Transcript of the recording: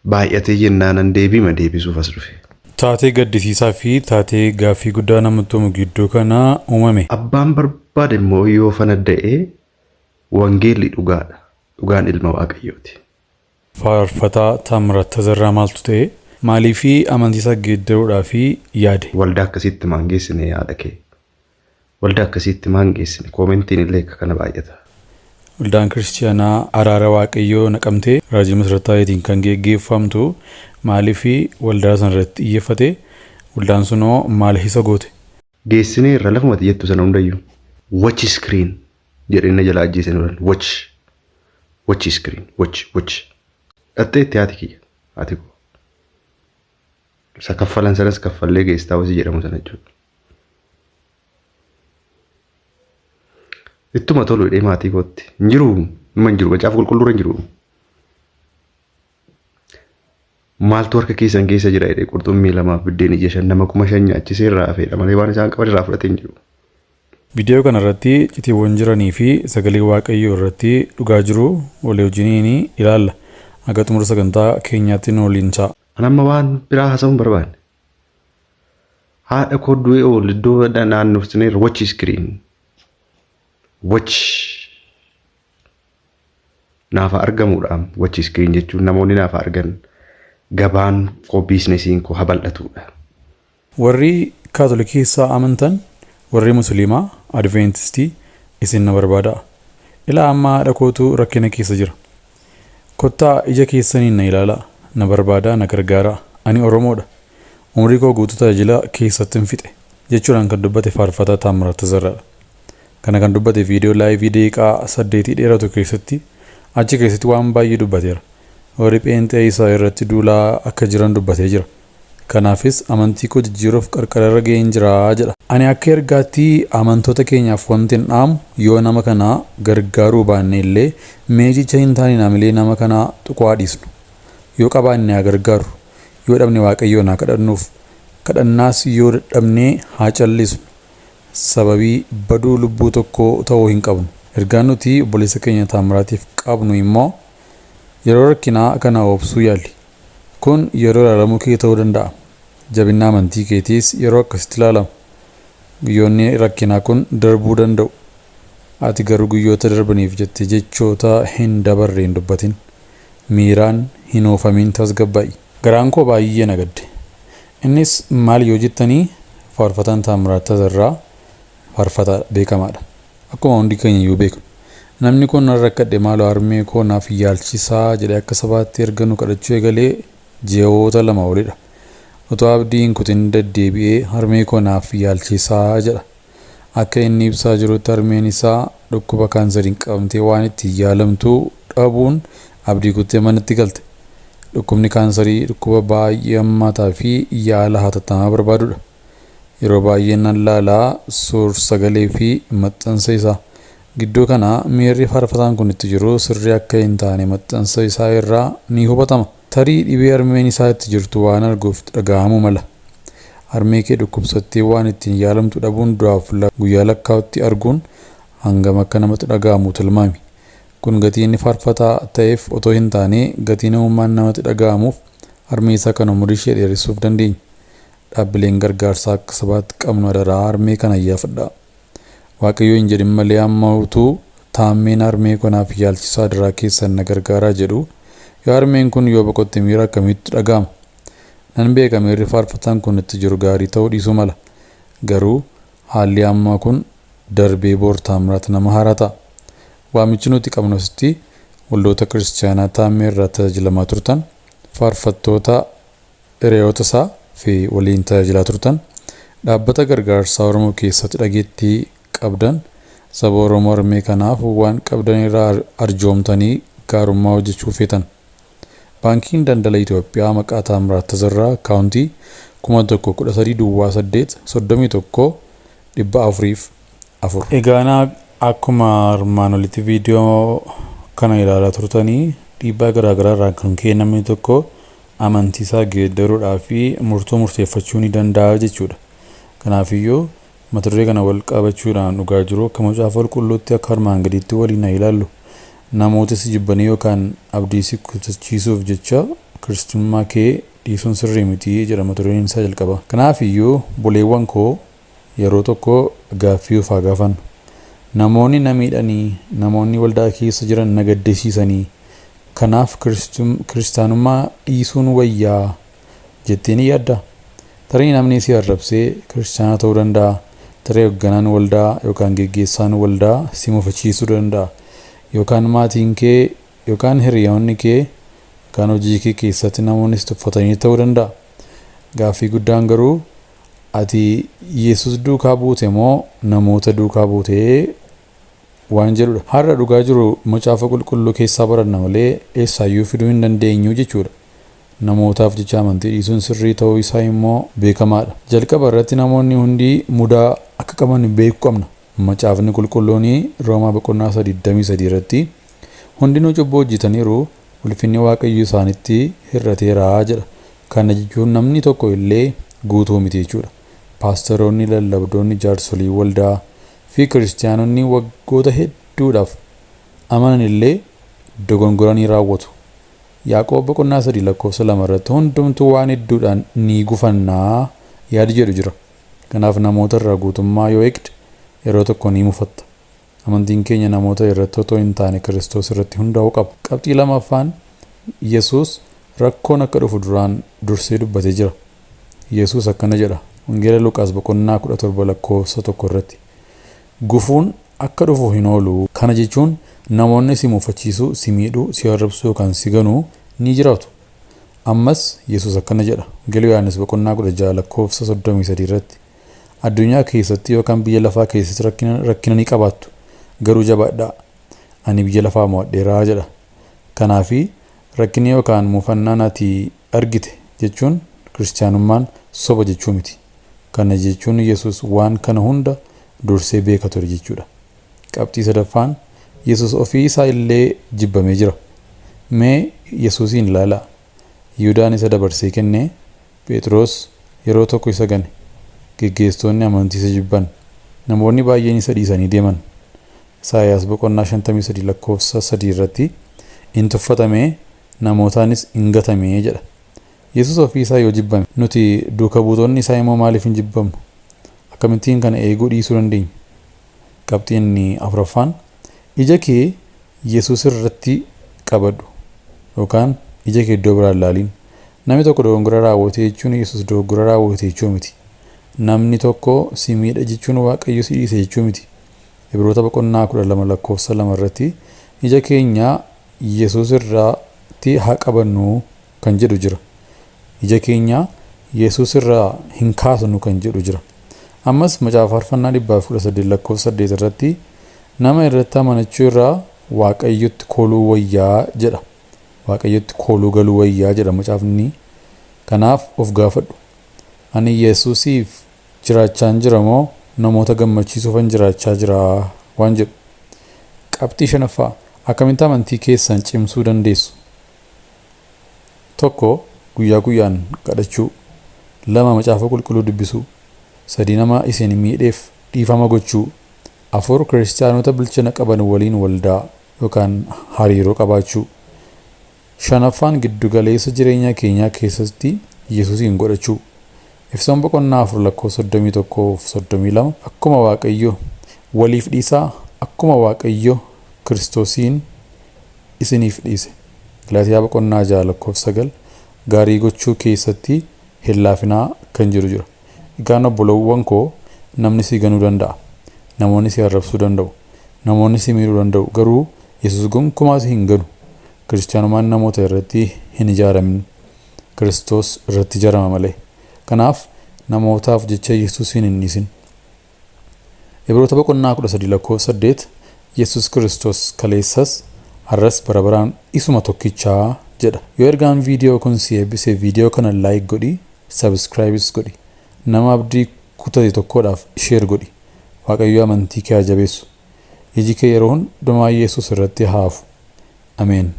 Baay'atee jennaanan deebiima deebisuuf as dhufe. Taatee gaddisiisaa fi taatee gaaffii guddaa namatti uumu gidduu kana uumame. Abbaan barbaade immoo yoo fanadda'e wangeelli dhugaadha. Dhugaan ilma Waaqayyooti. Faarfataa Taamiraat Tazarraa maaltu ta'e? Maaliifii amantiisaa geeddaruudhaaf yaade? Waldaa akkasiitti maan geessine yaada kee. Waldaa akkasiitti maan geessine koomentiin illee akka kana baay'ata. Waldaan Kiristiyaanaa Araara Waaqayyoo Naqamtee Raajii Masrat Taayeetiin kan geggeeffamtu maaliifii waldaa sana irratti xiyyeeffate? Waldaan sunoo maal isa goote? Geessinee irra lafumati jettu sana hundayyuu. Watch screen jedhee na jalaa ajjeesan oolan. Watch. Watch screen. Watch. Watch. Dhattee itti haati kiyya. Haati koo. Isa kaffalan sanas kaffallee geestaa hojii jedhamu sana jechuudha. Ittuma tolu jedhee maatii kootti. Hin jiru. Dhuma hin jiru. Macaafa qulqulluurra hin jiru. Maaltu harka keessan keessa jira jedhee qurxummii lamaaf biddeen ija shan nama 5,000 nyaachisee irraa hafeedha malee waan isaan qaban irraa fudhatee hin jiru. Viidiyoo kana irratti citiiwwan jiranii fi sagalee Waaqayyoo irratti dhugaa jiru walii wajjiniin ilaalla. Haga xumura sagantaa keenyaatti nu waliin ta'a. An amma waan biraa haasa'uu hin barbaanne. Haadha koo du'ee oolu iddoo naannofsineerra watch screen. Watch naafa argamuudha. Watch screen jechuun namoonni naafa argan gabaan koo biizinesiin koo habal'atuudha. Warri Kaatolikii keessaa amantan, warri Musliimaa, Adveentistii isin na barbaadaa. Ilaa amma haadha kootu rakkina keessa jira. Kottaa ija keessaniin na ilaalaa, na barbaadaa, na gargaaraa. Ani Oromoodha. Umrii koo guutuu tajaajila keessattin fixe. Jechuudhaan kan dubbate Faarfataa Taammiraat Tazarraadha. Kana kan dubbate viidiyoo laayivii daqiiqaa saddeetii dheeratu keessatti achi keessatti waan baay'ee dubbateera. Warri pheenxee isaa irratti duulaa akka jiran dubbatee jira. Kanaafis amantii koo jijjiiruuf qarqara irra ga'een jira jedha. Ani akka ergaatti amantoota keenyaaf wantin dhaamu yoo nama kana gargaaruu baanne illee mee jecha hin taaneen hamilee nama kanaa tuquu haa dhiisnu. Yoo qabaanne haa gargaarru. Yoo dhabne Waaqayyoon haa kadhannuuf. Kadhannaas yoo dadhabne haa callisnu. Sababii baduu lubbuu tokkoo ta'uu hin qabnu. Ergaan nuti obboleessa keenya Taammiraatiif qabnu immoo yeroo rakkinaa kana obsuu yaali. Kun yeroo ilaalamuu kee ta'uu danda'a. Jabinna amantii keetiis yeroo akkasitti ilaalama. Guyyoonni rakkinaa kun darbuu danda'u. Ati garuu guyyoota darbaniif jettee jechoota hin dabarre hin dubbatin. Miiraan hin oofamin tasgabbaa'i. Garaan koo baay'ee na gadde. Innis maal yoo jettanii Faarfataan Taammiraat Tazarraa faarfataa beekamaadha. Akkuma hundi keenya iyyuu beeknu. Namni kun nan rakkadhe maaloo harmee koo naaf yaalchisaa jedhee akka sabaatti erga nu kadhachuu eegalee ji'oota 2 olidha. Utuu abdii hin kutin deddeebi'ee harmee koo naaf yaalchisaa jedha. Akka inni ibsaa jirutti harmeen isaa dhukkuba kaanseriin qabamtee waan ittiin yaalamtu dhabuun abdii kuttee manatti galte. Dhukkubni kaansarii dhukkuba baay'ee hammaataa fi yaala hatattamaa barbaadudha. Yeroo baay'ee nan laala suur sagalee fi maxxansa isaa. Gidduu kana miirri faarfataan kun itti jiru sirrii akka hin taane maxxansa isaa irraa ni hubatama. Tarii dhibee harmeen isaa itti jirtu waan arguuf itti dhaga'amuu mala. Harmee kee dhukkubsattee waan ittiin yaalamtu dhabuun du'aaf guyyaa lakkaa'utti arguun hangam akka namatti dhaga'amu tilmaami. Kun gatii inni faarfataa ta'eef otoo hin taane gatii namummaan namatti dhaga'amuuf harmee isaa kan umurii ishee dheeressuuf dandeenya. Dhaabbileen gargaarsaa akka sabaatti qabnu adaraa harmee kana iyyaafadhaa. Waaqayyo hin jedhin malee amma utuu Taammeen harmee koo naaf yaalchisaa adaraa keessan na gargaaraa jedhu yoo harmeen kun yoo boqotte miira akkamiitu dhaga'ama? Nan beeka miirri faarfataan kun itti jiru gaarii ta'uu dhiisuu mala. Garuu haalli ammaa kun darbee boor Taamiraat nama haaraa ta'a. Waamichi nuti qabnu asitti waldoota kiristiyaanaa Taammee irraa tajaajilamaa turtan, faarfattoota hiriyoota isaa fi waliin tajaajilaa turtan, dhaabbata gargaarsaa Oromoo keessatti dhageettii qabdan, saba Oromoo harmee kanaaf waan qabdan irraa arjoomtanii gaarummaa hojjechuu feetan. Baankiin Daldala Itoophiyaa maqaa Taamiraat Tazarraa akkaawuntii 1000 13 duwwaa 8 31 404. Egaanaa akkuma armaan olitti viidiyoo kana ilaalaa turtanii dhiibbaa garaagaraa irraan kan ka'e namni tokko amantii isaa geeddaruudhaa fi murtoo murteeffachuu ni danda'a jechuudha. Kanaafiyyuu mata duree kana wal qabachuudhaan dhugaa jiru akka macaafa qulqulluutti akka armaan gadiitti waliin haa ilaallu. Namoota si jibbanii yookaan abdii si kutachiisuuf jecha Kiristiyaanummaa kee dhiisuun sirrii miti jedha mata dureen isaa jalqaba. Kanaaf iyyuu buleewwan koo yeroo tokko gaaffii of haa gaafannu. Namoonni na miidhanii, namoonni waldaa keessa jiran na gaddisiisanii, kanaaf kiristaanummaa dhiisuun wayyaa jettee ni yaaddaa? Tarii namni si arrabsee kiristaana ta'uu danda'a. Tarii hoogganaan waldaa yookaan geggeessaan waldaa si mufachiisuu danda'a. Yookaan maatiin kee yookaan hiriyoonni kee yookaan hojii kee keessatti namoonni si tuffatanii ta'uu danda'a. Gaaffii guddaan garuu ati Yesus duukaa buute moo namoota duukaa buutee waan jedhudha. Har'a dhugaa jiru macaafa qulqulluu keessaa baranna malee eessaayyuu fiduu hin dandeenyu jechuudha. Namootaaf jecha amantii dhiisuun sirrii ta'uu isaa immoo beekamaadha. Jalqaba irratti namoonni hundi mudaa akka qaban beekuu qabna. Macaafni qulqulluun Roomaa boqonnaa 3:23 irratti hundinuu cubbuu hojjetaniiru, ulfinni Waaqayyo isaanitti hir'ateera jedha. Kana jechuun namni tokko illee guutuu miti jechuudha. Paasteroonni, lallabdoonni, jaarsolii waldaa fi kiristaanonni waggoota hedduudhaaf amanan illee dogongoranii raawwatu. Yaaqoob boqonnaa 3 lakkoofsa 2 irratti hundumtuu waan hedduudhaan ni gufannaa yaadi jedhu jira. Kanaaf namoota irraa guutummaa yoo eegde yeroo tokko ni mufatta. Amantiin keenya namoota irratti otoo hin taane Kiristoos irratti hundaa'uu qaba. Qabxii lamaffaan Yesuus rakkoon akka dhufu duraan dursee dubbatee jira. Yesuus akkana jedha. Wangeela Luqaas boqonnaa 17 lakkoofsa 1 irratti. Gufuun akka dhufu hin oolu. Kana jechuun namoonni si mufachiisuu, si miidhuu, si arrabsuu yookaan si ganuu ni jiraatu. Ammas Yesuus akkana jedha. Wangeela Yohaannis boqonnaa 16 lakkoofsa 33 irratti. Addunyaa keessatti yookaan biyya lafaa keessatti rakkina ni qabaattu. Garuu jabaadhaa. Ani biyya lafaa mo'adheeraa jedha. Kanaafi rakkinni yookaan mufannaan ati argite jechuun kiristaanummaan soba jechuu miti. Kana jechuun Yesuus waan kana hunda dursee beeka ture jechuudha. Qabxii sadaffaan Yesuus ofii isaa illee jibbamee jira. Mee Yesuusiin ilaalaa. Yihuudaan isa dabarsee kennee, Phexros yeroo tokko isa gane. Geggeessitoonni amantii isa jibban. Namoonni baay'een isa dhiisanii deeman. Isaayaas boqonnaa 53 lakkoofsa 3 irratti in tuffatamee namootaanis in gatamee jedha. Yesuus ofii isaa yoo jibbame nuti duuka buutonni isaa immoo maaliif hin jibbamnu? Akkamittiin kana eeguu dhiisuu dandeenya? Qabxiin inni afuraffaan ija kee Yesuus irratti qabadhu yookaan ija kee iddoo biraan ilaaliin. Namni tokko dogoggora raawwate jechuun Yesuus dogoggora raawwate jechuu miti. Namni tokko si miidha jechuun Waaqayyo si dhiise jechuu miti. Ibroota boqonnaa 12 lakkoofsa 2 irratti ija keenya Yesuus irratti haa qabannu kan jedhu jira. Ija keenya Yesuus irraa hin kaasnu kan jedhu jira. Ammas macaafa faarfannaa 118 lakkoofsa 8 irratti nama irratti amanachuu irraa Waaqayyotti kooluu wayyaa jedha. Waaqayyotti kooluu galuu wayyaa jedha macaafni. Kanaaf of gaafadhu. Ani Yesuusiif jiraachaan jira moo namoota gammachiisuufan jiraachaa jira waan jedhu. Qabxii shanaffaa akkamitti amantii keessan cimsuu dandeessu? 1 guyyaa guyyaan kadhachuu. 2 macaafa qulqulluu dubbisuu. 3 nama isin miidheef dhiifama gochuu. 4 kiristaanota bilchina qaban waliin waldaa yookaan hariiroo qabaachuu. Shanaffaan giddugaleessa jireenya keenyaa keessatti Yesuusiin godhachuu. Efesoon boqonnaa 4 lakkoofsa 31 fi 32 akkuma Waaqayyo waliif dhiisaa akkuma Waaqayyo Kiristoosiin isiniif dhiise. Galaatiyaa boqonnaa 6 lakkoofsa 9 gaarii gochuu keessatti hin laafinaa kan jedhu jira. Egaan obbolowwan koo namni si ganuu danda'a. Namoonni si arrabsuu danda'u. Namoonni si miidhuu danda'u. Garuu Yesuus gonkumaa si hin ganu. Kiristaanummaan namoota irratti hin ijaaramin. Kiristoos irratti ijaarama malee. Kanaaf namootaaf jecha Yesuusiin hin dhiisin. Ibroota boqonnaa 13 lakkoofsa 8 Yesuus Kiristoos kaleessas har'as bara baraan isuma tokkichaa jedha. Yoo ergaan viidiyoo kun si eebbise viidiyoo kana like godhi, subscribes godhi. Nama abdii kutate tokkodhaaf share godhi. Waaqayyo amantii kee haa jabeessu. Iji kee yeroo hundumaa Yesuus irratti haa hafu. Ameen.